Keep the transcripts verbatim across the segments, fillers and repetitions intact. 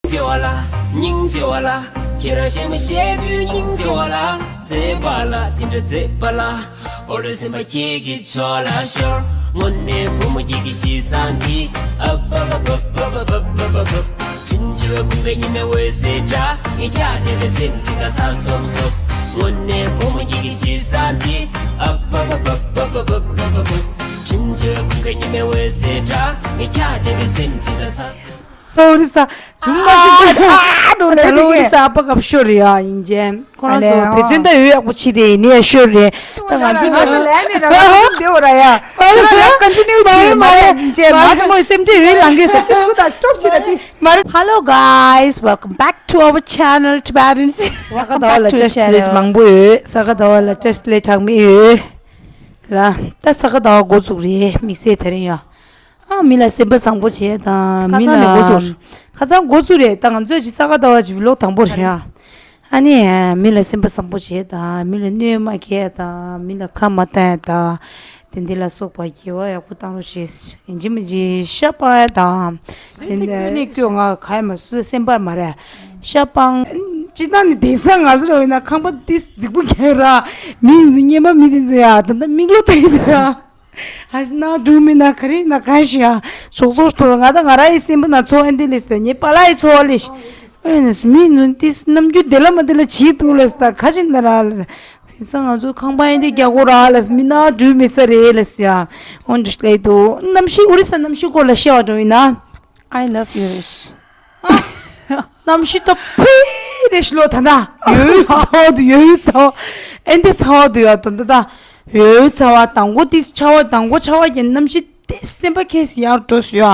ཆེ་བ་ལ། སྙིང་རྗེ་བ་ལ། ཁྱེད་རང་གཞན་མ་བཤད་དུས་སྙིང་རྗེ་བ་ལ། མཛེས་པ་ལ་དེ་འདྲ་མཛེས་པ་ལ། ཨོ་ལོ་སེམས་པ་ཁྱེད་ཀྱི་ཕྱོགས་ལ་ཤོར། དངོས་གནས་བུ་མོ་ཁྱེད་ཀྱི་གཤིས་བཟང་འདི། ཨ་བ་བ་བ། དྲིན་ཆེ་བའི་ཁུང་པའི་ཉི་མའི་འོད་ཟེར་འདྲ། ངས་ཁྱག་བརྡེབས་པའི་སེམས་ཅིག་ལ་ཚ་སོབ་སོབ། དངོས་གནས་བུ་མོ་ཁྱེད་ཀྱི་གཤིས་བཟང་འདི། ཨ་བ་བ་བ། དྲིན་ཆེ་བའི་ཁུང་པའི་ཉི་མའི་འོད་ཟེར་འདྲ། ངས་ཁྱག་བརྡེབས་པའི་སེམས་ཅིག་ལ་ཚ་སོབ། ཨོ་རི་ས། ཡུམ་མ་ཞིག་ཨ་ཨ་འགྲོ་ནས། ད་ལོ་ཨོ་རི་ས་ཨ་ཕ་སྐབས་ཤོར་རེད་ཡ། ཡིན་ཅན་ཁོ་རང་ཚོ་བེད་བརྩོན་ད་ཡོད་ཡག་པོ་ཆི་རེད། ཡིན་ནའི་ཤོར་རེད། ད་ང་ཚོ་ང་ཚོ་ལས་མེད་ར། ང་ཚོ་དེ་འོ་ར་ཡ། ཨོ་རི་ས་ཀོན་ཊི་ནིའུ་ཆི་རེད། མ་རེད། ཡིན་ཅན་ང་ཚོ་མོའི་སེམས་ཁྲལ་ཡོད་ལང་གི་ས། ཏིས་ཀུ་ད་སི་ཊོབ་ཆི་ར་ཏིས། མ་རེད། Hello guys, welcome back to our channel Tibetan. ས་ག་ཟླ་བ་ལ་བཀྲ་ཤིས་བདེ་ལེགས་མང་པོ་ཡོད། ས་ག་ཟླ་བ་ལ་བཀྲ་ཤིས་བདེ་ལེགས་གྲངས་མེད་ཡོད་ལ། ད་ས་ག་ཟླ་བ་འགོ་བཙུགས་རེད། དམིགས་བསལ་དེ་རིང་ཡ། ཨ་མི་ལ་སེམས་པ་བཟང་པོ་བྱེད་དང་། ཁ་མི་སང་ནས་ལ་འགོ་ཚུགས། ཁ་སང་འགོ་ཚུགས་རེད། ད་ང་ཚོས་ཅི་ས་ག་ཟླ་བ་ཅིག་ཝི་ལོག་དང་པོ་རེད་ཡ། ཨ་ནི་མི་ལ་སེམས་པ་བཟང་པོ་བྱེད་དང་། མི་ལ་གནོད་མ་སྐྱེལ་དང་། མི་ལ་ཁ་མ་གཏད་དང་། དེ་འདི་ལ་སོགས་པ་དགེ་བ་ཡག་པོ་བཏང་རོགས་ཞེས་ཡིན་གཅིག་མིན་གཅིག་ཤ་སྤང་ཡ་དང་། དེ་འདི་ནས་སྐྱོ་ང་ག་ཡ་མ་སུ་སེམས་པ་མ་རེད། ཤ་སྤང་། སྤྱིར་བཏང་ནི་དེང་སང་ང་ཚོ་ར་ཡིན་ན་ཁང་པ་འདི་རྫིག་པོ་ཁྱེར་ར། མི་ཡིན་ཚོ་སྙེ་མ་མི་དེ་ཚོ་ཡ། ད་ལྟ་མིག་ལོ་ད་ཡིན་ཚོ་ཡ། ཨ་ཞེ་ན་འགྲོ་མི་ན་ག་རེ་ན་ག་ཞིག་ཡ། ཞོགས་ཚོགས་ཐོག་ང་དང་ང་ར་ཡི་སེམས་པ་ན་ཚོ་ཨེ་འདི་ལེ་སྟེ་ཉེ་པ་ལ་ཡི་ཚོ་ལེ་ཤི། ཨེ་ནས་མི་ནུན་ཏིས་རྣམ་འགྱུར་དེ་ལ་མ་དེ་ལ་བྱིས་འདུག་ལེ་སྟ་ག་ཞིག་ན་ར་ལེ། སེམས་ང་ཚོ་ཁང་པ་ཨེ་འདི་རྒྱག་གོ་ར་ལེ་མི་ན་འགྲོ་མི་ས་རེ་ལེ་སི་ཡ། འོན་ཏུ་ལེ་དུ་གནམ་གཤིས་ཨོ་རི་ས་གནམ་གཤིས་སྐོར་ལ་བཤད་བ་འགྲོ་ཡིན་ན། I love you རེ་ཤི། གནམ་གཤིས་ད་ཕུའི་རེ་ཤི་ལོ་ད་ན། ཡོད་ཚ་བ་དུ་ཡོད་ཚ་བ། ཨེ་འདི་ཚ་བ་དུ་ཡོད་དོ་འདི་ད། ཡོད་ཚ་བ་དང་པོ་དེ་ཆ་བ་དང་པོ་ཆ་བ་གྱི་གནམ་གཤིས་དེ་སེམས་པ་ཁེ་སི་ཡར་འགྲོ་སུ་ཡ།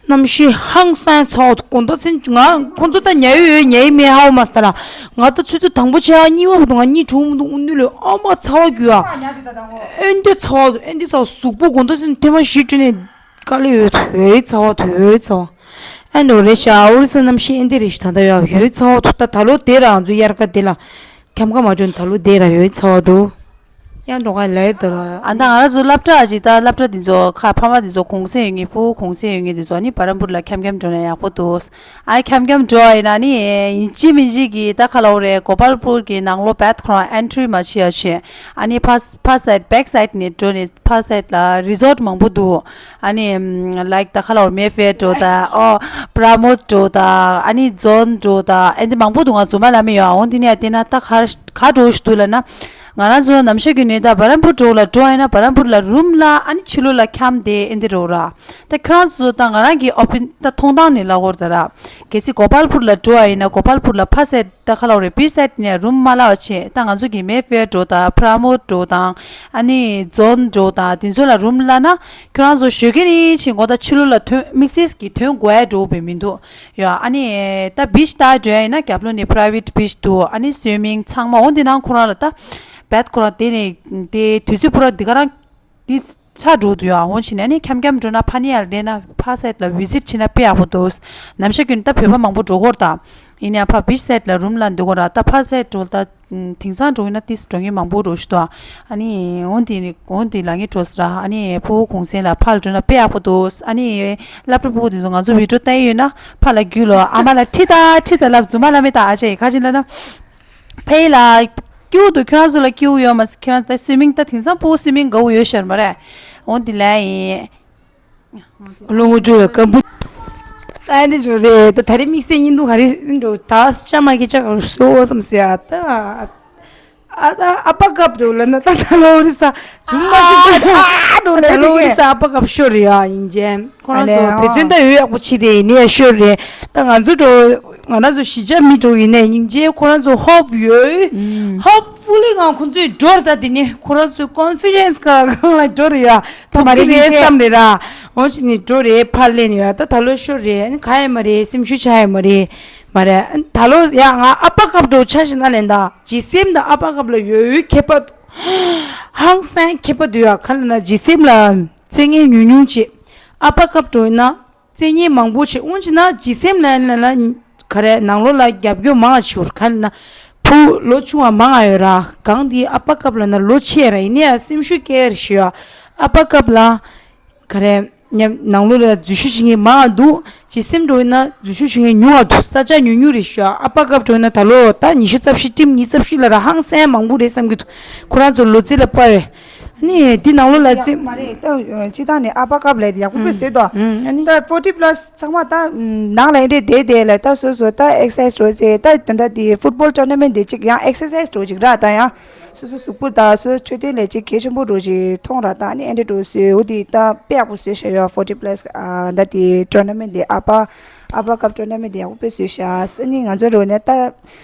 གནམ་གཤིས་ཧང་སང་ཚ་བ་དུ་དགོང་དག་ཚན་ང་ཁོང་ཚོ་ད་ཉལ་ཡོད་ཡོད་ཉལ་ཡི་མེད་ཧ་བ་མ་སྟ་ར། ང་ད་ཆུ་ཚོད་དང་པོ་ཆ་བ་གཉིས་བ་བུ་དུ་ང་གཉིད་གྲོངས་མི་འདུག་ཨུ་ནུ་ལོ་ཨ་མ་ཚ་བ་རྒྱུ་ཡ། ཨེ་འདི་ཚ་བ་དུ་ཨེ་འདི་ཚ་བ་གཟུགས་པོ་དགོང་དག་ཚན་ཐེ་མ་བཞི་བཅུ་ནས། དཀའ་ལས་ཡོད་ཡོད་ཚ་བ་དུ་ཡོད་ཚ་བ། ཨ་ནོ་རེ་ཤ་ཨོ་རི་ས་གནམ་གཤིས་ཨེ་འདི་རེ་ཤ་ད་ད་ཡོད་ཡོད་ཚ་བ་དུ་ད་ད་ལོ་དེ་ར་ང་ཚོ་དབྱར་ཁ་དེ་ལ་ཁྱམ་ཁ་མ་འཇོན་ད་ལོ་དེ་ར་ཡོད་ཚ་བ་དུ། ཡང་འགྲོ་ག་ལེར་དུ་ལ། ཨ་ད་ང་ར་ཚོ་སློབ་གྲྭ་ཅིག་ད་སློབ་གྲྭ་འདི་ཚོ་ཁ་ཕ་མ་འདི་ཚོ་གུང་སེང་ཡོད་ངེས་ཕུ་གུང་སེང་ཡོད་ངེས་འདི་ཚོ་ཨ་ནི་བ་རམ་པུར་ལ་ཁྱམ་ཁྱམ་འགྲོ་ན་ཡག་པོ་འདུག་ཨ་ཁྱམ་ཁྱམ་འགྲོ་ཡིན་ན་ནི་ཡིན་གཅིག་མིན་གཅིག་གི་ད་ཁ་ལོ་རེ་གོ་པལ་པུར་གི་ནང་ལོ་བད་ཁོ་རང་ཨེན་ཊི་རི་མ་བྱེད་ཡ་བྱེད་ཨ་ནི་ཕ་ཕ་སའིད་བེག་སའིད་ནས་འགྲོ་ནས། ཕ་སའིད་ལ་རི་ཟོཊ་མང་པོ་འདུག་ཨ་ནི་ལའིཀ་ད་ཁ་ལོར་མེ་ཕེར་འགྲོ་ད་ཨོ་པྲ་མོད་འགྲོ་ད་ཨ་ནི་ཛོན་འགྲོ་ད་ཨ་ནི་མང་པོ་འདུག་ང་རྫུན་མ་ལབ་མི་ཡོད། འོ་འདི་ནས་བལྟས་ན་ད་ག་ག་འགྲོ་ཞིག་འདུག་ལབ་ན། ང་རང་ཚོ་ནམ་ཞག་གི་ནས་ད་བ་རམ་པུར་འགྲོ་ལ་འགྲོ་ཨ་ཡིན་ན་བ་རམ་པུར་ལ་རུམ་ལ་ཨ་ནི་ཕྱི་ལོགས་ལ་ཁྱམས་དེ་ཨེ་འདི་རོ་ར། ད་ཁྱོད་རང་ཚོ་ད་ང་རང་གི་ཨོ་པིན་ད་མཐོང་སྟངས་ནས་ལབ་དགོས་རེད་ད་ར། གལ་སྲིད་གོ་པལ་པུར་ལ་འགྲོ་ཨ་ཡིན་ན་གོ་པལ་པུར་ལ་ཕ་སའིད། ད་ཁ་ལོ་རེ་བི་སའིད་ནས་རུམ་མ་ལ་བ་ཆེ་ད་ང་ཚོ་གི་མེ་ཕེར་འགྲོ་དང་པྲ་མོད་འགྲོ་དང་ཨ་ནི་ཛོན་འགྲོ་དང་དེ་ཚོ་ལ་རུམ་ལ་ན་ཁྱོད་རང་ཚོ་ཞོགས་ཀས་ནི་ཕྱིན་གོ་ད་ཕྱི་ལོགས་ལ་ཐོན་དམིགས་བསལ་གྱི་ཐོན་དགོས་ཡ་འགྲོ་བའི་མི་འདུག་ཡ། ཨ་ནི་ད་བིཆ་ད་འགྲོ་ཡ་ཡིན་ན་རྒྱབ་ལོགས་ནས་པ་རའི་ཝེཊ་བིཆ་འདུག་ཨ་ནི་སུའི་མིང་ཚང་མ་འོ་འདི་ནང་ཁོ་རང་ལ་ད་བད་ཁོ་རང་དེ་ནས་དེ་དུས་ཚོད་པུ་ར་འདི་ག་རང་། འདི་ཆ་འགྲོ་འདུག་ཡ། འོང་ཕྱིན་ནས་ནི་ཁྱམ་ཁྱམ་འགྲོ་ན་ཕ་ནི་ཡར་བསྡད་ན་ཕ་སའིད་ལ་བི་ཟིཊ་བྱེད་ན་དཔེ་ཡག་པོ་འདུག་ནམ་ཞག་རྒྱུན་ད་བོད་པ་མང་པོ་འགྲོ་གོ་ར་ད། ཡིན་ཡང་ཕ་བི་སའིད་ལ་རུམ་ལ་འདུག་གོ་ར་ད་ཕ་སའིད་འགྲོ་ད། དེང་སང་འགྲོ་ཡིན་ན་ཏིས་འགྲོ་མཁན་མང་པོ་འགྲོ་ཞིག་འདུག་ཨ་ནི་འོང་དེ་ནི་འོང་དེ་ལ་ངས་འགྲོ་ཟེར་ཨ་ནི་ཕུ་བོ་གུང་སེང་ལ་ཕར་འགྲོ་ན་དཔེ་ཡག་པོ་འདུག་ཨ་ནི་སློབ་གྲྭ་ཕྲུ་གུ་དེ་ཚོ་ང་ཚོ་བི་ཌིའོ་ལྟ་ཡི་ཡོད་ན་ཕར་ལ་རྒྱུགས་ལོ། ཨ་མ་ལ་ཁྲིད་ད་ཁྲིད་ད་ལབ་རྫུན་མ་ལབ་མེད་ད། ཨ་ཅེ་ཁ་ཅིག་ལབ་ན། ཕ་ཡི་ལ། སྐྱིད་འདུག་ཁྱོད་རང་ཚོ་ལ་སྐྱིད་པོ་ཡོད་མ་རེད། ཁྱོད་རང་ཚོ་སུའི་མིང་ད་དེང་སང་ཕྲུ་གུ་སུའི་མིང་དགའ་པོ་ཡོད་ཤག་མ་རེད། འོ་འདི་ལ་ཡིན། ལོ་ངོ་དྲུག་ལ་སྐམ་པོ། ད་འདི་འཇོག་རེད་ད། ད་རེས་དམིགས་བསལ་ཡིན་འདུག་ག་རེ་འདྲ་ད་ཅ་མ་གི་ཅ་ག་སོ་བསམ་ཟེར་ཨ་ད། ཨ་ད་ཨ་ཕ་སྐབས་འདྲ་ལ་ན་ད་ད་ལོ་རི་ས་རུམ་མ་ཞིག་ད་ད་ལོ་རི་ས་ཨ་ཕ་སྐབས་ཤོར་རེད་ཡ། ཡིན་ཅན། ཁོ་རང་ཚོ་ཨ་ལས་བེད་སྤྱོད་ད་ཡོད་ཡག་པོ་ཆི་རེད་ཡིན་ནའི་ཤོར་རེད། ད་ང་ཚོ་འགྲོ་ང་རང་ཚོ་གཞིས་ཆགས་མི་འགྲོ་ཡིན་ནའི་སྙིང་རྗེ་ཁོ་རང་ཚོ་ཧོབ་ཡོད། ཧོབ་ཕུ་ལི་ང་ཁོ་ཚོའི་འགྲོ་ར་ད་དེ་ནི་ཁོ་རང་ཚོའི་ཀོན་ཕི་ཌེན་སི་ག་གང་ལ་འགྲོ་རེད་ཡ། ཐོབ་ཀྱི་རེད་བསམ་རེད་ར། འོ་ཞིག་ནི་འགྲོ་རེད་ཕར་ལེན་ཡོད་ད་ད་ལོ་ཤོར་རེད་ཨ་ནི་ག་ཡ་མ་རེད་སེམས་ཤུགས་ཆག་ཡ་མ་རེད་མ་རེད། ཨ་ནི་ད་ལོ་ཡ་ང་ཨ་ཕ་སྐབས་འགྲོ་ཆ་ཞིག་ན་ལེན་ད་ཇི་སེམས་དང་ཨ་ཕ་སྐབས་ལ་ཡོད་ཡོད་ཁྱད་པར་ཧང་སང་ཁྱད་པར་འདུག་ཡ། ག་ལ་ན་ཇི་སེམས་ལ་རྩེད་ངན་ཉུང་ཉུང་བྱེད། ཨ་ཕ་སྐབས་འགྲོ་ཡིན་ན། རྩེད་ཉེས་མང་པོ་བྱེད། འོན་ཅི་ན་ཇི་སེམས་ལ་ལ་ལ་ག་རེ་ནང་ལོགས་ལ་རྒྱབ་སྐྱོར་མང་ང་ཆུར་ག་ལ་ན་བུ་ལོ་ཆུང་བ་མང་ང་ཡོད་ར། གང་དེ་ཨ་ཕ་སྐབས་ལ་ན་ལོ་ཆེ་ར་ཡིན་ནའི་ཡ་སེམས་ཤུགས་སྐྱེ་ར་ཞུ་ཡ། ཨ་ཕ་སྐབས་ལ་ག་རེ་ ཉམས་ནང་ལོགས་ལ་འཛུལ་ཞུགས་བྱེད་མཁན་མང་བ་འདུག་ཇི་སེམས་འགྲོ་ཡིན་ན་འཛུལ་ཞུགས་བྱེད་མཁན་ཉུང་བ་འདུག་ས་ཆ་ཉུང་ཉུང་རེད་ཤག་ཨ་པ་ཀབ་འགྲོ་ཡིན་ན་ད་ལོ་ད་ཉི་ཤུ་རྩ་བཞི་ཊིམ་ཉི་ཤུ་རྩ་བཞི་ལ་ར་ཧང་སང་མང་པོ་རེད་བསམ་གྱི་འདུག་ཁོ་རང་ཚོ་ལོ་རྩིས་ལ་དཔའ་བས། ཨ་ནི་འདི་ནང་ལོགས་ལ་རྩིས། ཡ་མ་རེད། ད་སྤྱི་བཏང་ནས་ཨ་པ་ཀབ་ལས་ཡག་པོ་དཔེ་བཟོས་འདུག་ཨ་ནི་ད་ཕོར་ཊི་པ་ལ་སི་ཚང་མ་ད་ནང་ལ་ཨེ་འདྲས་བསྡད་བསྡད་ལ་ད་སོ་སོ་ད་ཨེག་སར་སའི་ཛི་འགྲོ་ཚེ་ད་ད་ད་དེ་ཕུཊ་བོལ་ཊོར་ན་མེན་ཊི་དེ་གཅིག་ཡང་ཨེག་སར་སའི་ཛི་འགྲོ་གཅིག་ར་ད་ཡང་། སོ་སོ་གཟུགས་པོ་དང་སོ་སོ་འཕྲོད་བསྟེན་ལ་ཅིག་གལ་ཆེན་པོ་འགྲོ་ཅིག་མཐོང་ར་ད་ནི་ཨེ་འདྲ་འགྲོ་སོས་འོ་དེ་ད་དཔེ་ཡག་པོ་བཟོས་ཤག་ཡོད་ཕོར་ཊི་པ་ལ་སི་ཨ་ད་དེ་ཊོར་ན་མེན་ཊི་དེ་ཨ་པ་ཨ་པ་ཀབ་ཊོར་ན་མེན་ཊི་དེ་ཡག་པོ་དཔེ་བཟོས་ཤག་ཨ་ནི་ང་ཚོ་འགྲོ་ནས་ད་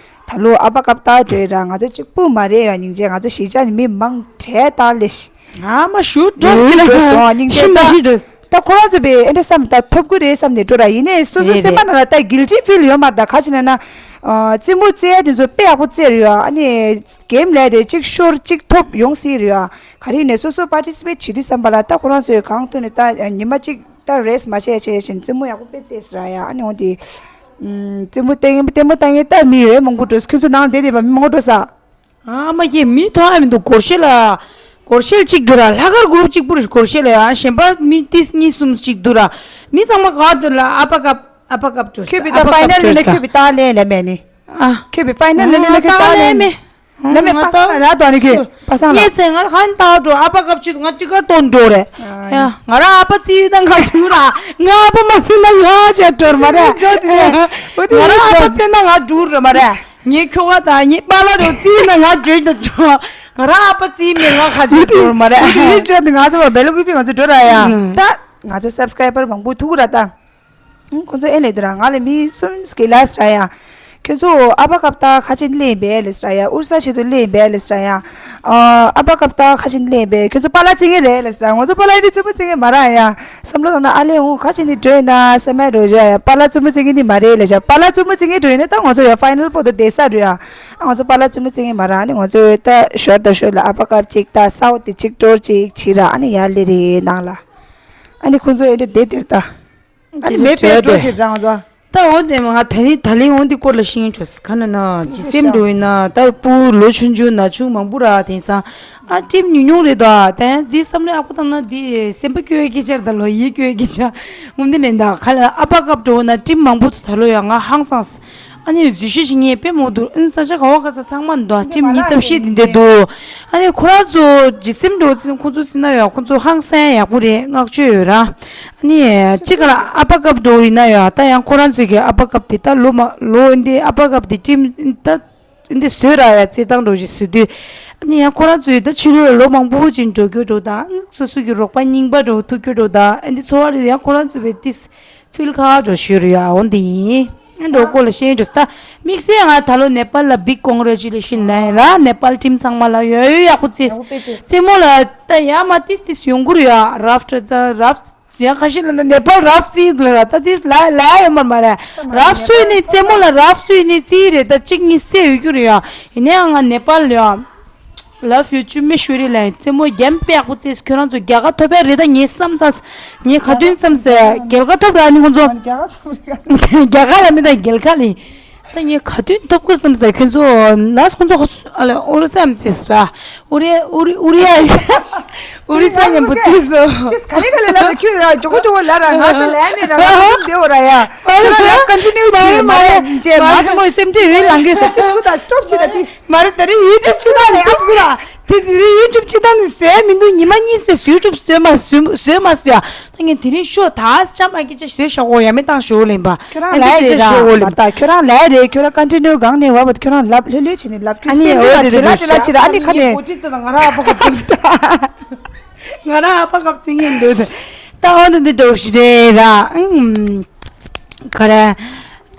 ད་ལོ་ཨ་པ་ཀབ་ད་འགྲོ་ར་ང་ཚོ་གཅིག་པུ་མ་རེད་ཡ་སྙིང་རྗེ་ང་ཚོ་གཞིས་ཆགས་ནས་མི་མང་གྲས་ད་ལས་ཤི། ཨ་མ་ཞུ་འགྲོ་སི་ཀི་ལ་འགྲོ་སོང་སྙིང་རྗེ་ཤི་མ་ད། ཤི་འགྲོ། ད་ཁོ་རང་ཚོ་བས་ཨེ་འདྲ་བསམ་ད་ཐོབ་ཀྱི་རེད་བསམ་ནས་འགྲོ་ར་ཡིན་ནའི་སོ་སོ་རེད་སེམས་པ་རེད། ནང་ལ་ད་གིལ་ཊི་ཕིལ་ཡོད་མ་རེད་ད་ག་ཅི་ན་ན། རྩེད་མོ་རྩེ་ཡ་དེ་ཚོ་དཔེ་ཡག་པོ་རྩེ་རེད་ཡ་ཨ་ནི་གེམ་ལས་དེ་གཅིག་ཤོར་གཅིག་ཐོབ་ཡོང་སྲིད་རེད་ཡ་ག་རེ་ནས་སོ་སོ་པར་ཊི་སི་པེཊ་བྱེད་དུས་བསམ་པ་ལ་ད་ཁོ་རང་ཚོས་གང་ཐུབ་ནས་ད་ཉི་མ་གཅིག་ད་རེ་སི་མ་བྱས་བྱས་བཞིན་རྩེད་མོ་ཡག་པོ་དཔེ་རྩེས་ཟེར་ཡ་ཨ་ནི་འོང་དེ། རྩེད་མོ་བསྟན་ལྟད་མོ་བལྟ་མཁན་ད་མི་ཡོད་མང་པོ་འགྲོ་ཁྱོད་ཚོ་ནང་བསྡད་བསྡད་པ་མི་མང་པོ་འགྲོ་ས། ཨ་མ་ཡེ་མི་མཐོང་ཨ་མི་འདུག་སྒོར་གཞས་ལ། སྒོར་གཞས་གཅིག་འགྲོ་ར་ལྷག་དཀར་གུ་རུབ་གཅིག་པུ་རེད་སྒོར་གཞས་ལ་ཡ་གཞན་པ་མི་ཏིས་གཉིས་གསུམ་གཅིག་འདུག་ར། མི་ཚང་མ་ག་འགྲོ་ལ་ཨ་པ་ཀབ་ཨ་པ་ཀབ་འགྲོ་ས་ཁྱོད་པའི་ཨ་ད་པ་ཀབ་ཕའི་ནལ་འགྲོ་ལ་ས། ཁྱོད་པའི་ད་ཕའི་ནལ་ལ་མེད་ནི། ཨ། ཁྱོད་པའི་ཕའི་ནལ་ལ་ལ་ཁྱོད་ད་ལ་མེད། ལ་མེད་པ་སང་ལ་ལ་དོ་ནི་ཁྱོད་པ་སང་ལ། ངས་ཚེ་ང་ཧན་ད་འགྲོ་ཨ་པ་ཀབ་ཅིག་ང་ཅིག་ག་དོན་འགྲོ་རེད། ཡ་ང་ར་ཨ་པ་ཙི་ཡུ་ད་ང་འགྲོ་ར་ང་ཨ་པ་མ་ཙི་ན་ང་ཅག་འགྲོ་མ་རེད། ང་ར་ཨ་པ་ཙི་ན་ང་འགྲོ་ར་མ་རེད། ངའི་ཁྱོ་ག་དང་ངའི་པཱ་ལགས་རོ་རྩིས་ན་ང་བརྗོད་དུ་འགྲོ། ང་རང་ཨ་ཕ་རྩིས་མེད་ང་ཁ་ཆེ་འགྲོ་མ་རེད། ངའི་ཆེད་དུ་ང་ཚོ་བལ་ལུག་པི་ང་ཚོ་འགྲོ་ར་ཡ། ད་ང་ཚོ་སབ་སི་ཀ་རའི་བར་མང་པོ་ཐུག་ར་ད། ཁོང་ཚོ་ཨེ་ལས་དུ་ར་ང་ལ་མི་གསུམ་སྐྱེ་ལ་སྲ་ཡ། ཁྱོད་ཚོ་ཨ་ཕ་སྐབས་ད་ཁ་ཆེན་ལེན་པས་ལས་སྲ་ཡ། ཨུར་ས་ཆེད་དུ་ལེན་པས་ལས་སྲ་ཡ། ཨ་ཕ་སྐབས་ད་ཁ་ཆེན་ལེན་པས་ཁྱོད་ཚོ་པཱ་ལགས་རྩི་ངེས་རེད་ལས་སྲ། ང་ཚོ་པཱ་ལགས་འདི་རྩི་མོ་རྩི་ངེས་མ་ར་ཡ། བསམ་བློ་བཏང་ན་ཨ་ལས་འོང་ཁ་ཆེན་འདི་འགྲོ་ཡིན་ན་སེམས་མེད་འགྲོ་བཞག་ཡ། པཱ་ལགས་རྩི་མོ་རྩི་ངེས་འདི་མ་རེད་ལས་བཞག། པཱ་ལགས་རྩི་མོ་རྩི་ངེས་འགྲོ་ཡིན་ན་ད་ང་ཚོ་ཡ་ཕའི་ནལ་པོ་ཏོ་བསྡད་ས་འགྲོ་ཡ། ཨ་ང་ཚོ་པཱ་ལགས་རྩི་མོ་རྩི་ངེས་མ་ར་ནི་ང་ཚོ་ད་ཞོར་ད་ཞོར་ལ་ཨ་ཕ་སྐབས་གཅིག་ད་ས་འོག་དེ་གཅིག་ཀྲོར་གཅིག་བྱི་ར་ཨ་ནི་ཡ་ལེ་རེད་ནང་ལ། ཨ་ནི་ཁོང་ཚོ་ཨེ་འདྲ་བསྡད་དེར་ད། ཨ་ནི་མེད་པའི་འགྲོ་ཞེས་རང་ཚོ། ད་འོ་དེ་མ་ད་ནི་ད་ལན་འོ་འདི་སྐོར་ལ་ཤེས་ཡོན་འཕྲོ་ཁ་ན་ན་ཇི་སེམས་འགྲོ་ཡིན་ན་ད་སྤུ་ལོ་ཆུང་ཆུང་ན་ཆུང་མང་པོ་ར་དེང་སང་ཨ་ཊིམ་ཉུང་ཉུང་རེད་ད། ད་འདི་བསམ་བློ་ཡག་པོ་བཏང་ན་འདི་སེམས་པ་སྐྱོ་བའི་སྐད་ཆ་རེད་ད་ལོ་ཡིད་སྐྱོ་བའི་སྐད་ཆ་འོ་འདི་ལན་ད་ཁ་ལ་ཨ་ཕ་སྐབས་འགྲོ་ན་ཊིམ་མང་པོ་ད་ལོ་ཡང་ང་ཧང་སངས། ཨ་ནི་འཛུལ་ཞུགས་བྱེད་མཁན་དཔེ་མང་འདུག་ཨ་ནི་ས་ཆ་ག་བ་ག་ས་ཚང་མ་འདུག་ཊིམ་ཉི་ཤུ་རྩ་བཞི་འདི་འདྲ་འདུག་ཨ་ནི་ཁོ་རང་ཚོ་ཇི་སེམས་འགྲོ་ཚིན་ཁོ་ཚོ་སྲིད་ན་ཡོད་ཁོ་ཚོ་ཧང་སང་ཡག་པོ་རེད་བསྔགས་བརྗོད་ཡོད་ར། ཨ་ནི་གཅིག་ག་ལ་ཨ་ཕ་སྐབས་འགྲོ་ཡིན་ན་ཡོད་ད་ཡང་ཁོ་རང་ཚོའི་གི་ཨ་ཕ་སྐབས་དེ་ད་ལོ་མ་ལོ་འདི་ཨ་ཕ་སྐབས་དེ་ཊིམ་ད་འདི་བཟོས་ར་ཡ་རྩེད་ཐང་འགྲོ་ཞིག་བཟོས་དུས་ཨ་ནི་ཡང་ཁོ་རང་ཚོའི་ད་ཕྱི་རོལ་ལོ་མང་པོ་ཅིག་འགྲོ་རྒྱུ་འགྲོ་ད་སོ་སོ་གི་རོགས་པ་རྙིང་པ་འགྲོ་ཐུག་རྒྱུ་འགྲོ་ད་ཨ་འདི་འཚོ་བ་རེད་ཡང་ཁོ་རང་ཚོ་བས་ཏིས། ཕིལ་ཁ་འགྲོ་ཞུ་རུ་ཡ་འོ་འདི་ཡིན། འགྲོ་སྐོར་ལ་ཤེས་འགྲོ་ས་དམིགས་བསལ་ང་ད་ལོ་ནེ་པཱལ་ལ་big congratulation ལ་ཡིན་ལ་ནེ་པཱལ་ཊིམ་ཚང་མ་ལ་ཡོད་ཡོད་ཡག་པོ་རྩེས། ཡག་པོ་དཔེ་རྩེས། རྩེད་མོ་ལ་ད་ཡ་མ་ཏིས་ཏིས་ཡོང་གི་རུ་ཡ་རབ་ཏྲ་ཙ་རབ་ཡ་ཁ་ཤས་ལ་ནེ་པཱལ་རབ་རྩེས་ལ་ར་ད་ཏིས་ལ་ལ་ཡོད་མ་མ་ར་རབ་སུས་ནི་རྩེད་མོ་ལ་རབ་སུས་ནི་རྩེས་རེད་ད་གཅིག་གཉིས་རྩེས་ཡོད་རྒྱུ་རུ་ཡ་ཡིན་ནའང་ང་ནེ་པཱལ་ལ་ཡ། Love you ཅུ་མི་ཤུ་རི་ལ་རྩེད་མོ་རྒྱན་དཔེ་ཡག་པོ་རྩེས་ཁྱོད་རང་ཚོ་རྒྱལ་ཁ་ཐོབ་པའི་རེད་ད་ངས་བསམ་ས། ངས་ག་དུས་བསམ་ས་རྒྱལ་ཁ་ཐོབ་ར་ནི་ཁོང་ཚོ། རྒྱལ་ཁ་ཐོབ་རེད། རྒྱལ་ཁ་ལ་མི་ད་རྒྱལ་ཁ་ལི། ད་ངས་ག་དུས་ཐོབ་དགོས་བསམ་ས་ཁྱོད་ཚོ་ནས་ཁོང་ཚོ་ཨ་ལ་ཨོ་རི་ས་ཡམ་རྩེས་ར། ཨོ་རི་ཨོ་རི་ཨོ་རི་ཡ་ཨོ་རི་ས་ཡམ་པོ་རྩེས་སོ། ཅིས་ག་རེ་ག་ལེ་ལ་ད་ཁྱོད་ར་ཇོ་གོ་ཇོ་གོ་ལ་ར་ང་ད་ལ་མི་ར་ང་ད་དེ་འོ་ར་ཡ། ཁྱོད་ར་ལ་ཀོན་ཊི་ནིའུ་ཅི་མ་རེད་ཅེ་ང་ཚོ་མོའི་སེམས་ཁྲལ་ཡོད་ལང་གི་ཟེར་ཏེ་སྐུ་ད་སི་ཊོབ་ཅི་ད་ཏིས། མ་རེད་ད་རེས་ཡུ་ཊུབ་སྤྱི་བཏང་ནས་ཏིས་ཁུ་ར། དེ་དེ་རིང་ཡུ་ཊུབ་སྤྱི་བཏང་ནས་བཟོས་མི་འདུག་ཉི་མ་གཉིས་ཙམ་ཡུ་ཊུབ་བཟོས་མ་བཟོས་བཟོས་མ་བཟོས་ཡ། ད་ངས་དེ་རིང་ཤོ་ད་ཅམ་ཨ་སྐད་ཆ་བཟོས་བཞག་གོ་ཡ་མེད་བཏང་ཞོ་ལེན་པ། ཁྱོད་རང་ཨ་ནི་ལས་སྐད་ཆ་རེད་ཞོ་གོ་ར་ལེན་མ་པ། ད་ཁྱོད་རང་ལས་རེད་ཁྱོད་རང་ཀོན་ཊི་ནིའུ་གང་ནས་བ་བ་ཁྱོད་རང་ལབ་ལྷོད་ལྷོད་བྱས་ནས་ལབ་ཁྱོད་ཨ་ནི་སེམས་འོ་ལ་དེ་བྱེད་ལ་རེད་བྱེད་ལ་བྱེད་ལ་ཨ་ནི་ཁ་ནས། ང་རང་ཨ་ཕ་ཁ་ཐུག་ང་རང་ཨ་ཕ་ཁ་ཚིག་ངན་འདོད་ད་འོ་ན་འདི་འདྲ་བོ་ཞིག་རེད་ར། ཨང་། ག་རེ།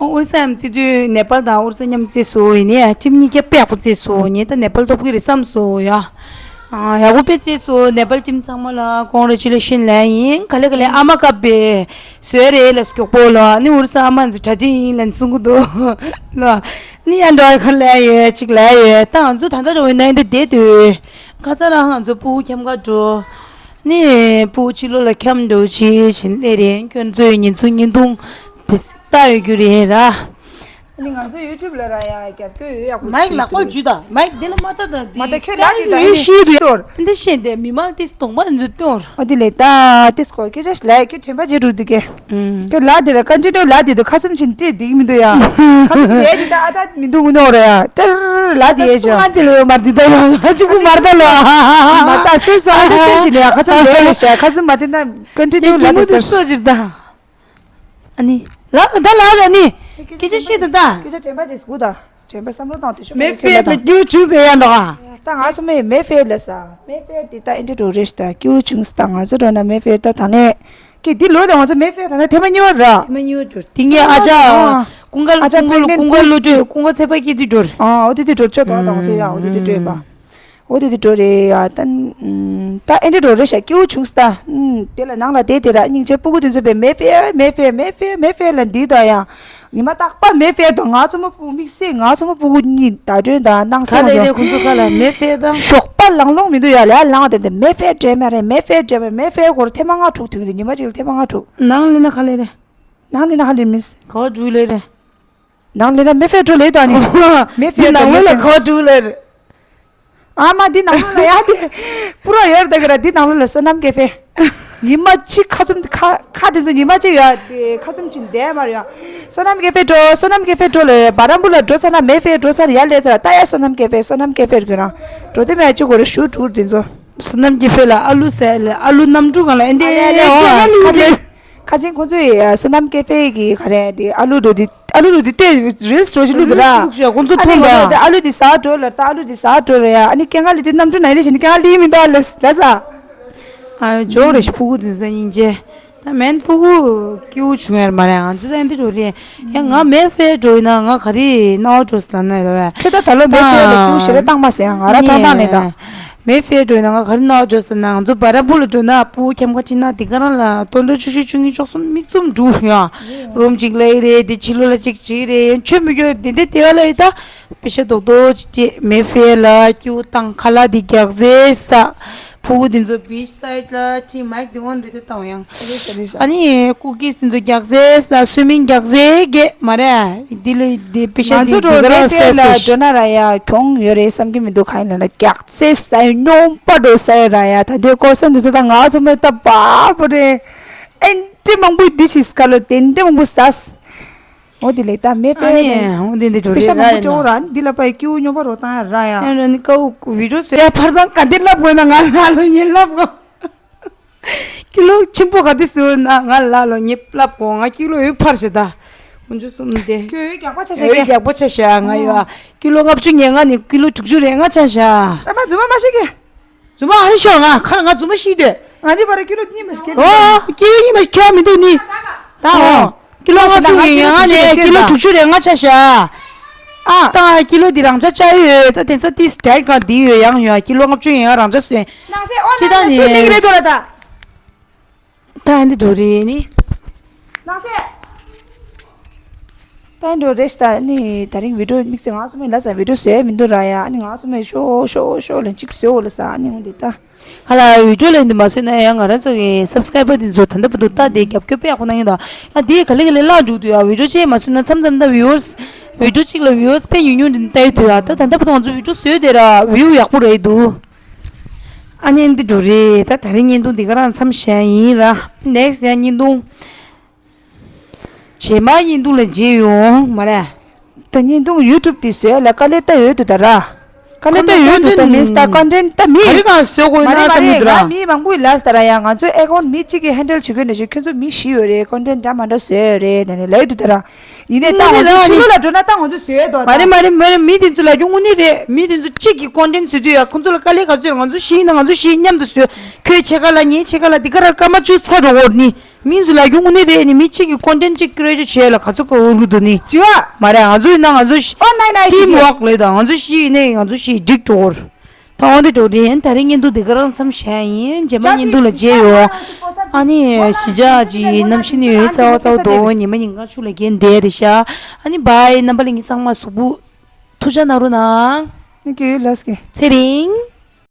ཨུར་ས་ཡམ་རྩེ་དུས་ནེ་པཱལ་དང་ཨུར་ས་མཉམ་རྩེས་སོ་ཡིན་ནའི་ཊིམ་གཉིས་ཀ་དཔེ་ཡག་པོ་རྩེས་སོ་ངས་ད་ནེ་པཱལ་ཐོབ་ཀྱི་རེད་བསམ་སོ་ཡ། ཨ་ཡག་པོ་དཔེ་རྩེས་སོ་ནེ་པཱལ་ཊིམ་ཚང་མ་ལ་ཀོང་གྷི་རེ་ཅུ་ལེ་ཤན་ལབ་ཡིན། ག་ལེ་ག་ལེ་ཨ་མ་སྐབས་པས་བཟོས་རེད་ལ་མགྱོགས་པོ་ལ་ནི་ཨུར་ས་ཨ་མ་ཚོ་གྲ་སྒྲིག་ཡིན་ལ་གསུང་གི་འདུག་ལ་ནི་ཡ་འདྲ་ག་ལབ་ཡོད་ཅིག་ལབ་ཡོད་ད་ང་ཚོ་ད་ལྟ་རུ་ཡིན་ན་འདི་བསྡད་དུས་ཁ་ཚ་རང་ང་ཚོ་སྤུ་གུ་འཁྱམ་ག་འགྲོ། ནི་སྤུ་གུ་ཕྱི་ལོགས་ལ་འཁྱམ་འགྲོ་ཆེ་བཞིན་སླེབས་རེད་ཁྱོད་ཚོའི་ཉིན་ཚུ་ཉིན་ཐུང་བེ་སི་ལྟ་ཡོད་རྒྱུ་རེད་ར། ནི་ང་ཚོ་ཡུ་ཊུབ་ལ་ར་ཡ་རྒྱབ་སྐྱོར་ཡོད་ཡག་པོ་མའིག་ལག་པར་འཇུས་དང་། མའིག་འདི་ལ་མ་ལྟ་དང་། འདི་མ་ལྟ་ཁྱོད་ལ་འདི་དང་ཡོད་ཤི་དུ་ཡོད། འདི་ཤེས་འདི་མི་མང་ཏིས་གདོང་པ་འཛུལ་གཏོར། ཨོ་དེ་ལས་ད་ཏིས་གོ་ཁྱོད་ཅག་ལ་ཁྱོད་དྲན་པ་བརྗེད་འགྲོ་འདུག་གས། ཁྱོད་ལ་འདི་ལ་ཀན་ཊི་ནིའུ་ལ་འདི་དུ་ཁ་སུམ་ཆེན་ཏེ་འདིག་མི་འདུག་ཡ། ཁ་སུམ་དེ་འདི་ད་ཨ་ད་མི་འདུག་ནོ་ར་ཡ། ཏེར་ལ་འདི་ཡེ་ཅོ། ང་ཅི་ལོ་མར་འདི་ད་ཡ་ང་ཅི་གུ་མར་ད་ལོ། མ་ད་སོ་སོ་ཨན་ཌར་སི་ཊེན་ཌ་བྱེད་ནས་ཡ། ཁ་སུམ་དེ་ཡེ་ཤ་ཁ་སུམ་མ་དེ་ན་ཀན་ཊི་ནིའུ་ལ་དེ་སོ་ཅིར་ད། ཨ་ནི། ལ་ད་ལ་ད་ནི། སྐད་ཆ་བཤད་ད་ད། སྐད་ཆ་དྲན་པ་ཅིག་སྒུག་ད། དྲན་པ་བསམ་བློ་བཏང་དུས་ཤོག་མེ་ཕེ་ལ་སྐྱིད་བྱུང་ཟེར་ཡ་འདུག་ཨ། ད་ང་ཚོ་མེ་མེ་ཕེ་ལ་ས། མེ་ཕེ་དེ་ད་ཨེ་འདྲ་འགྲོ་རེད་ཤག་ད་སྐྱིད་བྱུང་ས། ད་ང་ཚོ་འགྲོ་ན་མེ་ཕེ་ད་ད་ནས། ཀི་འདི་ལོ་ད་ང་ཚོ་མེ་ཕེ་ད་ནས་ཐེངས་མ་གཉིས་པ་ར། ཐེངས་མ་གཉིས་པ་འགྲོ། དེ་ངས་ཨ་ཅག་ཨ། ཀུན་དགའ་ཨ་ཅག་ཀུན་དགའ་pregnant ཀུན་དགའ་བློ་གྲོས་ཀུན་དགའ་ཚེ་དཔག་སྐྱིད་དུ་འགྲོ། ཨ་འོ་དེ་དེ་འགྲོ་ཆོག་ད་ད་ང་ཚོ་ཡ་འོ་དེ་དེ་འགྲོ་ཡ་པ། འོ་དེ་དེ་འགྲོ་རེད་ཡ། ད་ཨ་ད་ཨེ་འདྲ་འགྲོ་རེད་ཤག་སྐྱིད་པོ་བྱུང་སོང་ད། ཨ་དེ་ལ་ནང་ལ་བསྡད་དེ་ར་སྙིང་རྗེ་སྤུ་གུ་དེ་ཚོ་བས་མེ་ཕེ་མེ་ཕེ་མེ་ཕེ་མེ་ཕེ་ལ་འདི་ད་ཡ། ཉི་མ་རྟག་པར་མེ་ཕེ་དང་ང་ཚོ་མ་སྤུ་གུ་དམིགས་བསལ་ང་ཚོ་མ་སྤུ་གུ་གཉིས་ཟླ་སྒྲོན་དང་སྣང་ག་ལ་སེང་རེད་ཁོང་ཚོ་ག་ལ་མེ་ཕེ་དང་། ཞོགས་པ་ལང་ལོང་མི་འདུག་ཡ། ལས་ལངས་དེ་འདི་མེ་ཕེ་འདྲེ་མེ་རེད། མེ་ཕེ་འདྲེ་མེ་མེ་ཕེ་སྐོར་ཐེངས་མ་ལྔ་དྲུག་དུས་འདི་ཉི་མ་གཅིག་ལ་ཐེངས་མ་ལྔ་དྲུག་ནང་ལེ་ན་ག་ལེ་རེད། ནང་ལེ་ན་ག་ལེ་མིས། ག་བ་འགྲུལ་ལེ་རེད། ནང་ལེ་ན་མེ་ཕེ་འགྲོ་ལེ་དང་ནི། མེ་ཕེ་འདི་ནང་ལེ་ན་ག་བ་འགྲུལ་ལེ་རེད། ཨ་མ་འདི་ནང་ལོགས་ལ་ཡ་དེ། པུ་ར་ཡོད་ད་གི་ར་འདི་ནང་ལོགས་ལ་བསོད་ནམས་ཀེ་ཧྥེ། ཉི་མ་གཅིག་ཁ་ཚུམ་ཁ་ཁ་དེ་ཚོ་ཉི་མ་གཅིག་ཡ་དེ་ཁ་ཚུམ་ཅིག་བསྡད་མ་རེད་ཡ། བསོད་ནམས་ཀེ་ཧྥེ་འགྲོ། བསོད་ནམས་ཀེ་ཧྥེ་འགྲོ་ལ་ཡ་བ་རམ་པུ་ལ་འགྲོ་ཚར་ན་མེ་ཧྥེ་འགྲོ་ཚར་ཡ་ལས་ཚར་ད་ཡ་བསོད་ནམས་ཀེ་ཧྥེ་བསོད་ནམས་ཀེ་ཧྥེ་རྒྱུ་རང་འགྲོ་དེ་མེད་ཅིག་གོ་རེ་ཞུ་དྲུག་དེ་ཚོ། བསོད་ནམས་ཀེ་ཧྥེ་ལ་ཨ་ལུ་ཟས་ལ་ཨ་ལུ་གནམ་གྲུ་སྒང་ལ་ཨེ་འདྲ་ཨ་ལེ་ཨ་ལེ་ཨོ་ཨ་ལུ་ཁ་ཚིག་ཁ་སང་ཁོང་ཚོས་བསོད་ནམས་ཀེ་ཧྥེ་གི་ག་རེ་དེ་ཨ་ལུ་འགྲོ་དེ་ཨ་ལུ་འགྲོ་དེ་ལྟོས་རིལ་སི་འགྲོ་ཞིག་བླུགས་འདུག་ར། ཁོང་ཚོ་ཨ་ནི་ཐོན་ཁོང་ཚོ་པ། དེ་ཨ་ལུ་དེ་ཟ་འགྲོ་ལ་ད་ཨ་ལུ་དེ་ཟ་འགྲོ་ར་ཡ། ཨ་ནི་སྐྱེ་ངལ་ལི་དེ་གནམ་གྲུ་ནང་ལི་ཞིག་ནི་སྐྱེ་ངལ་ལི་མི་འདུག་ལ་ལ་ས། ཨ་ཇོ་རེ་ཞིག་ཕུ་གུ་དེ་ས་སྙིང་རྗེ། ད་མེན་ཕུ་གུ་སྐྱིད་པོ་བྱུང་ཡར་མ་རེད། ང་ཚོ་ད་འདི་འགྲོ་རེད་ཡ། ང་མེ་ཧྥེ་འགྲོ་ཡིན་ན་ང་ག་རེ་ནའོ་འགྲོ་ས་ལ་ན་ཡོད་བས། ཁྱོད་ད་ད་ལོ་མེ་ཧྥེ་ལ་སྐྱིད་པོ་ཞེ་དྲག་བཏང་མ་ཟེར་ཡ། ང་ར་ཐང་ཐང་ནས་ད། མེ་ཧྥེ་འགྲོ་ན་ང་ག་རེ་ནའོ་འགྲོ་ཟེར་ན་ང་ཚོ་བ་ར་པུ་ལ་འགྲོ་ན་ཕུ་གུ་ཁྱམས་ཁ་ཁྲིད་ན་དེ་ག་རང་ལ་སྟོན་ཐོག་ཆུ་ཤུར་ཆུ་ངན་ཅོག་གསུམ་མིག་བཙུམ་འགྲོ་ཡ། རུམ་གཅིག་ལ་ཡི་རེད་དེ་ཕྱི་ལོགས་ལ་གཅིག་གཅིག་རེད་ཡན་ཆོད་མི་རྒྱུ་དེ་འདྲ་དེ་བ་ལ་ཡི་ད་པེ་ཤ་རྡོག་རྡོག་ཅིག་ཅེ་མེ་ཧྥེ་ལ་སྐྱིད་པོ་བཏང་ཁ་ལག་དེ་རྒྱག་ཟེར་ས། ཕུ་གུ་དེ་ཚོ་བིཆ་སའིཌ་ལ་ཁྲིད་མའིག་དེ་འོན་རེད་དེ་བཏང་ཡང་། ཨ་ནི་ཀུ་ཀིས་དེ་ཚོ་རྒྱག་ཟེར་ས་སུའི་མིང་རྒྱག་ཟེར་གེ་མ་རེད། འདི་ལ་འདི་པེ་ཤ་ང་ཚོ་འགྲོ་དེ་རེ་ལ་ལ་འགྲོ་ན་ར་ཡ་གྱོང་ཡོད་རེད་བསམ་གི་མི་འདུག་གང་ཡིན་ལ་ན་རྒྱག་ཚེ་ས་ཡི་སྙོམས་པ་འགྲོ་ས་ཡི་ར་ཡ། ད་དེ་ཀོ་སོན་དེ་ཚོ་ད་ང་ཚོ་མི་ལྟ་བ་པོ་རེད། ཨེ་འདྲེ་མང་པོ་འདི་ཕྱིས་ཀ་ལོ་དེ་འདྲེ་མང་པོ་ཟ། འོ་དེ་ལས་ད་མེ་ཨ་ནི་ཧྥེ་འོ་དེ་འདི་འགྲོ་པེ་ཤ་རེད་མང་པོ་ར་སྤྲོ་ཡིན་ན། ར་འདི་ལ་པའི་སྐྱིའུ་སྙོམས་པ་རོ་བཏང་ཡ་ར་ཡ། ཨ་ནི་ཀའུ་བི་ཌིའོ་བཟོས་ཡ་ཕར་དང་ག་འདི་ལབ་དགོས་ན་ང་ལ་ལོ་ཉེ་ལབ་གོ། ཀི་ལོ་ཆེན་པོ་ག་དེ་ཟེར་ན་ང་ལ་ལོ་ཉེ་ལབ་གོ། ང་ཀི་ལོ་ཡོད་ཕར་ཞེ་ད། ཁོང་ཚོ་གསུམ་དེ། ཁྱོད་རྒྱག་པ་ཆ་ཤ་ཨེ་གི། རྒྱག་པ་ཆ་ཤ་ང་ཡོད་ཨ། ཀི་ལོ་ལྔ་བཅུ་ཉེ་ལྔ་ནས་ཀི་ལོ་དྲུག་ཅུ་རེ་ལྔ་ཆ་ཤ། ཨ་མ་རྫུན་མ་མ་བཤད་གི། རྫུན་མ་ཨ་རི་ཤོག་ང་ཁ་ལ་ང་རྫུན་མ་ཤི་དེ། ང་ཚོའི་བར་ཀི་ལོ་གཉིས་མ་ཤི་གི། ཨོ་ཀི་ལོ་གཉིས་མ་ཤི་ཁྱོད་མི་འདུག་ནི། ད་ཨོ། ཀི་ལོ་ལྔ་བཅུ་ཡིན་ཡང་ནས་ཀི་ལོ་དྲུག་ཅུ་རེ་ལྔ་ཆ་ཤ། ཨ། ད་ཀི་ལོ་འདི་རང་ཆ་ཆ་ཡོད་ད་དེ་ས་ཏིས་ཌེཊ་གང་འདི་ཡོད་ཡང་ཡོད་ཀི་ལོ་ལྔ་བཅུ་ཡིན་ཡང་རང་ཆ་སོན། ནང་སེ་ཨོ་ཅི་ད་ནང་ནི་སེ་མིག་རེད་དོ་ལ་ད། ད་འདི་འགྲོ་རེད་ནི། ནང་སེ། ད་འགྲོ་རེད་ད་ནི་ད་རིང་བི་ཌིའོ་དམིགས་བསལ་ང་ཚོ་མེད་ལ་ས་བི་ཌིའོ་བཟོས་མི་འདུག་ར་ཡ་ཨ་ནི་ང་ཚོ་མེད་ཤོ་ཤོ་ཤོ་ལ་གཅིག་བཟོས་འོ་ལ་ས་ཨ་ནི་འོ་འདི་ད། ཧ་ལ་བི་ཌིའོ་ལེན་དུ་མ་བཟོས་ན་ཡང་ང་རང་ཚོ་གི་སབ་སི་ཀ་རའི་བར་དེ་ཚོ་ད་ལྟ་བར་དུ་ལྟ་དེ་རྒྱབ་སྐྱོར་དཔེ་ཡག་པོ་གནང་ཡོད་ད། ཡང་དེ་ག་ལེ་ག་ལེ་བརླག་འགྲོ་འདུག་ཡ། བི་ཌིའོ་ཅིག་མ་བཟོས་ན་མཚམས་མཚམས་ད་བིའུ་ཨར་སི་བི་ཌིའོ་གཅིག་ལ་བིའུ་ཨར་སི་དཔེ་ཉུང་ཉུང་དེ་ལྟ་ཡི་འདུག་ཡ། ད་ད་ལྟ་བར་དུ་ང་ཚོ་བི་ཌིའོ་བཟོས་དེ་ར་བིའུ་ཡག་པོ་རེད་འདུག་ཨ་ནི་འདི་འགྲོ་རེད་ད། ད་རིང་བརྙན་ཐུང་འདི་ག་རང་མཚམས་བཞག་ཡིན་ར། ནེག་སི་ཡ་བརྙན་ཐུང་། རྗེས་མ་བརྙན་ཐུང་ལ་མཇལ་ཡོང་མ་རེད། ད་བརྙན་ཐུང་ཡུ་ཊུབ་དེ་བཟོས་ལ་དཀའ་ལས་ད་ཡོད་དུ་ད་ར། དཀའ་ལས་ད་ཡོད་དུ་ད་མིན་ད་ཀོན་ཊེན་ཊ་མི་ག་རེ་གང་བཟོ་དགོས་མ་ན་རེད་མ་བསམ་རེད་གི་ད་ར། ང་མི་མང་པོ་ཡི་ལ་ས་ད་ར་ཡ་ང་ཚོའི་ཨེ་ཀའུན་ཊི་མི་གཅིག་གིས་ཧེན་ཌལ་བྱེད་དགོས་ནས་ཞིག་ཁྱོད་ཚོ་མི་བཞི་ཡོད་རེད། ཀོན་ཊེན་ཊ་འདྲ་མ་འདྲ་བཟོས་ཡོད་རེད་ནས་ནས་ལ་ཡོད་དུ་ད་ར། ཡིན་ནས་ད་ང་ཚོ་ཕྱི་ལོགས་ལ་འགྲོ་ན་ད་ང་ཚོ་བཟོས་ཡོད་དོ་ད། མ་རེད་མ་རེད་མ་རེད། མི་དེ་ཚོ་ལ་རྒྱུ་དངོས་གནས་རེད། མི་དེ་ཚོ་གཅིག་གིས་ཀོན་ཊེན་ཊ་བཟོས་དུས་ཡ་ཁོ་ཚོ་ལ་དཀའ་ལས་ག་ཚོད་ང་ཚོ་བཞི་ཡིན་ན་ང་ཚོ་བཞི་མཉམ་དུ་བཟོས། ཁོའི་ཕྱེད་ཀ་ལ་ངའི་ཕྱེད་ཀ་ལ་འདི་ག་ར་སྐར་མ་བཅུ་ཚར་འགྲོ་འོར་ནི། མི་ཚོ་ལ་རྒྱུ་དངོས་གནས་རེད་ནི་མི་གཅིག་གིས་ཀོན་ཊེན་ཊ་གཅིག་ཀི་རེ་ཊི་བྱས་ལ་ག་ཚོད་དཀའ་བ་འགྲོ་འདུག་ནི། ཅི་བ། མ་རེད་ང་ཚོ་ཡིན་ན་ང་ཚོ་ཨོ་ནའི་ནའི་ཊིམ་ཝོག་ལས་དང་ང་ཚོ་བཞི་ཡིན་ནའི་ང་ཚོ་བཞི་འགྲིག་འགྲོ་འོར། ད་འོ་འདི་འགྲོ་རེད། ད་རིང་བརྙན་ཐུང་འདི་ག་རང་མཚམས་བཞག་ཡིན། རྗེས་མ་བརྙན་ཐུང་ལ་མཇལ་ཡོང་། ཨ་ནི་གཞིས་ཆགས་ཀྱི་གནམ་གཤིས་ནི་ཡོད་ཚ་བ་ཚ་བ་འདུག་ཉི་མ་ཉིན་གང་ཆུ་ལ་གྱེན་བསྡད་རེད་ཤག་ཨ་ནི་བྷའི། རྣམ་པ་ལྷན་རྒྱས་ཚང་མ་གཟུགས་པོ་ཐུགས་ཅག་གནང་རོགས་གནང་། ཚེ་རིང་།